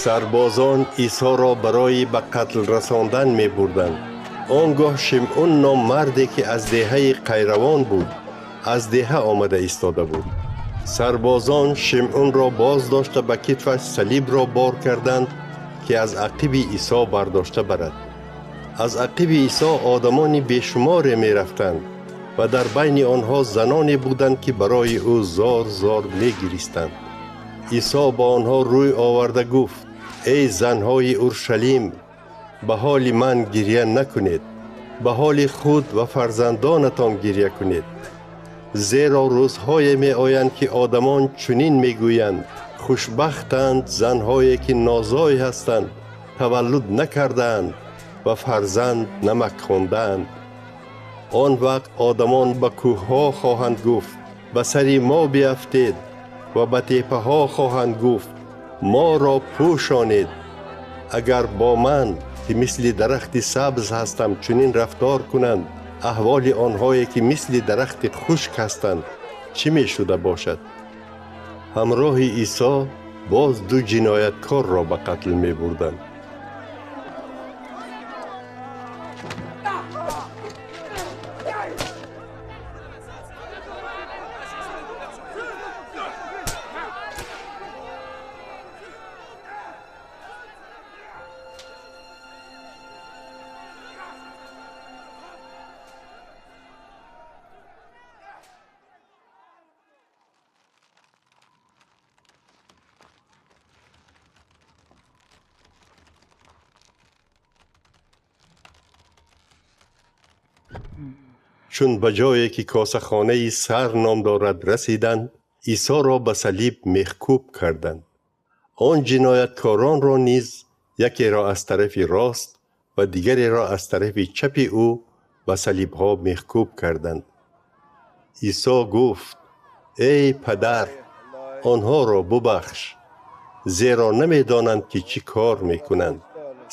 Сарбозон Исоро барои ба қатл расондан мебурданд. Он гоҳ Шимъун ном марде, ки аз деҳаи Қайравон буд, аз деҳа омада истода буд. Сарбозон Шимъунро боз дошта ба китфаш салибро бор карданд, ки аз ақиби Исо бардошта барад. Аз ақиби Исо одамони бешуморе мерафтанд ва дар байни онҳо заноне буданд, ки барои ӯ зор зор мегиристанд. Исо ба онҳо рӯй оварда гуфт: эй занҳои Уршалим, ба ҳоли ман гирья накунед, ба ҳоли худ ва фарзандонатон гирья кунед. Зеро рӯзҳое меоянд, ки одамон чунин мегӯянд: хушбахтанд занҳое, ки нозой ҳастанд, таваллуд накардаанд ва фарзанд намакхондаанд. Он вақт одамон ба кӯҳҳо хоҳанд гуфт: ба сари мо биафтед, ва ба тепаҳо хоҳанд гуфт: моро пӯшонед. Агар бо ман, ки мисли дарахти сабз ҳастам, чунин рафтор кунанд, аҳволи онҳое, ки мисли дарахти хушк ҳастанд, чӣ мешуда бошад? Ҳамроҳи Исо боз ду ҷинояткорро ба қатл мебурданд. Чун ба ҷое, ки косахонаи сар ном дорад, расиданд, Исоро ба салиб мехкӯб карданд. Он ҷинояткоронро низ якеро аз тарафи рост ва дигареро аз тарафи чапи ӯ ба салибҳо мехкӯб карданд. Исо гуфт: эй падар, онҳоро бубахш, зеро намедонанд, ки чӣ кор мекунанд.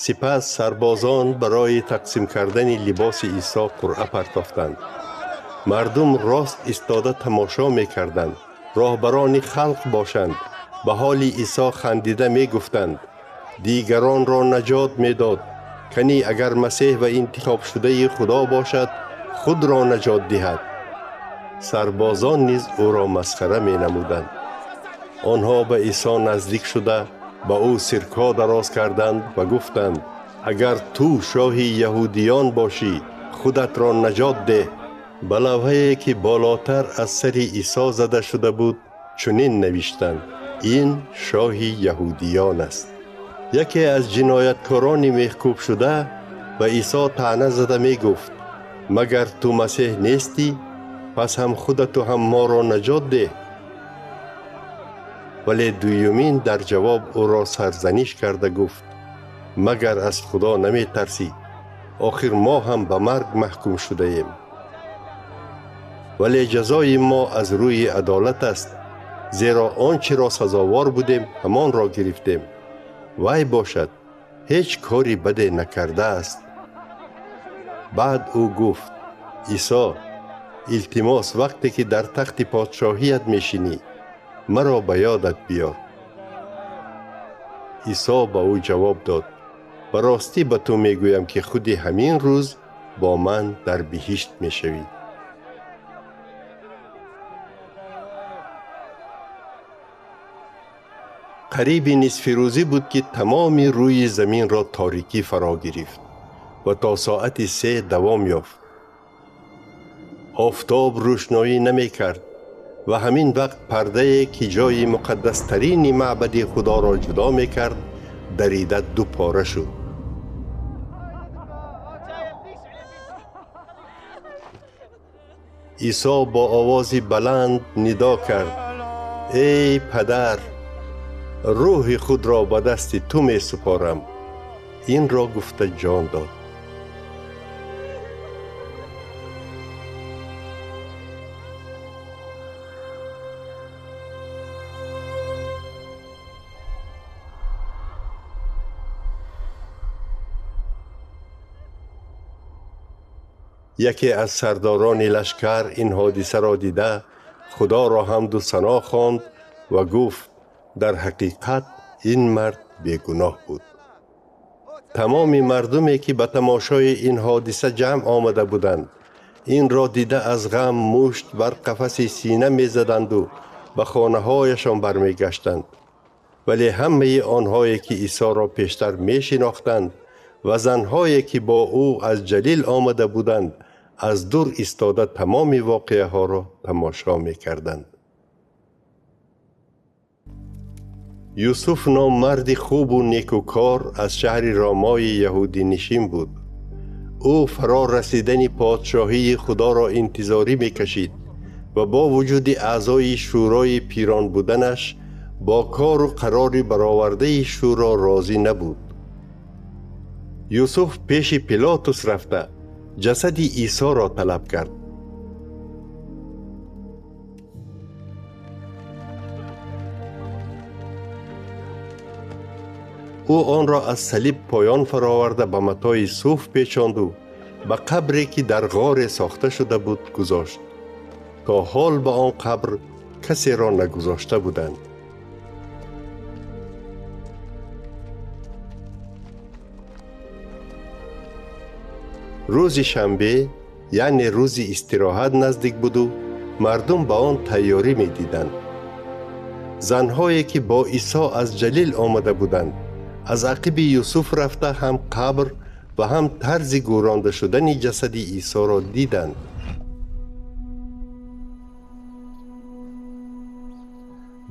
Сипас сарбозон барои тақсим кардани либоси Исо қуръа партофтанд. Мардум рост истода тамошо мекарданд. Роҳбарони халқ бошанд, ба ҳоли Исо хандида мегуфтанд: дигаронро наҷот медод, кани агар Масеҳ ва интихобшудаи Худо бошад, худро наҷот диҳад. Сарбозон низ ӯро масхара менамуданд. Онҳо ба Исо наздик шуда ба ӯ сирко дароз карданд ва гуфтанд: агар ту шоҳи яҳудиён бошӣ, худатро наҷот деҳ. Ба лавҳае, ки болотар аз сари Исо зада шуда буд, чунин навиштанд: ин шоҳи яҳудиён аст. Яке аз ҷинояткорони мехкӯбшуда ба Исо таъна зада мегуфт: магар ту Масеҳ нестӣ? Пас ҳам худату ҳам моро наҷот деҳ. Вале дуюмин дар ҷавоб ӯро сарзаниш карда гуфт: магар аз Худо наметарсӣ? Охир мо ҳам ба марг маҳкум шудаем. Вале ҷазои мо аз рӯи адолат аст, зеро он чиро сазовор будем, ҳамонро гирифтем. Вай бошад, ҳеҷ кори баде накардааст. Баъд ӯ гуфт: Исо, илтимос, вақте ки дар тахти подшоҳият мешинӣ, маро ба ёдат биёр. Исо ба ӯ ҷавоб дод: ба ростӣ ба ту мегӯям, ки худи ҳамин рӯз бо ман дар биҳишт мешавӣ. Қариби нисфирӯзӣ буд, ки тамоми рӯи заминро торикӣ фаро гирифт ва то соати 3 давом ёфт. Офтоб рӯшноӣ намекард ва ҳамин вақт пардае, ки ҷои муқаддастарини маъбади Худоро ҷудо мекард, дарида ду пора шуд. Исо бо овози баланд нидо кард: эй падар, рӯҳи худро ба дасти ту месупорам. Инро гуфта ҷон дод. Яке аз сардорони лашкар ин ҳодисаро дида, Худоро ҳамду сано хонд ва гуфт: дар ҳақиқат ин мард бегуноҳ буд. Тамоми мардуме ки ба тамошои ин ҳодиса ҷамъ омада буданд, инро дида аз ғам мушт бар қафаси сина мезаданду ба хонаҳояшон бармегаштанд. Вале ҳамаи онҳое ки Исоро пештар мешинохтанд ва занҳое ки бо ӯ аз Ҷалил омада буданд, аз дур истода тамоми воқеаҳоро тамошо мекарданд. Юсуф ном марди хубу некукор аз шаҳри Ромаи яҳудинишин буд. Ӯ фаро расидани подшоҳии Худоро интизорӣ мекашид ва бо вуҷуди аъзои шӯрои пирон буданаш бо кору қарори баровардаи шӯро розӣ набуд. Юсуф пеши Пилотус рафта ҷасади Исоро талаб кард. Ӯ онро аз салиб поён фароварда ба матои суф печонду ба қабре ки дар ғоре сохта шуда буд гузошт. То ҳол ба он қабр касеро нагузошта буданд. Рӯзи шанбе, яъне рӯзи истироҳат наздик буду мардум ба он тайёрӣ медиданд. Занҳое ки бо Исо аз Ҷалил омада буданд, аз ақиби Юсуф рафта ҳам қабр ва ҳам тарзи гӯронда шудани ҷасади Исоро диданд.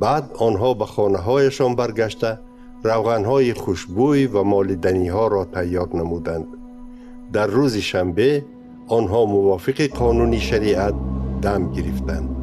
Баъд онҳо ба хонаҳояшон баргашта равғанҳои хушбӯй ва молиданиҳоро тайёр намуданд. Дар рӯзи шанбе онҳо мувофиқи қонуни шариат дам гирифтанд.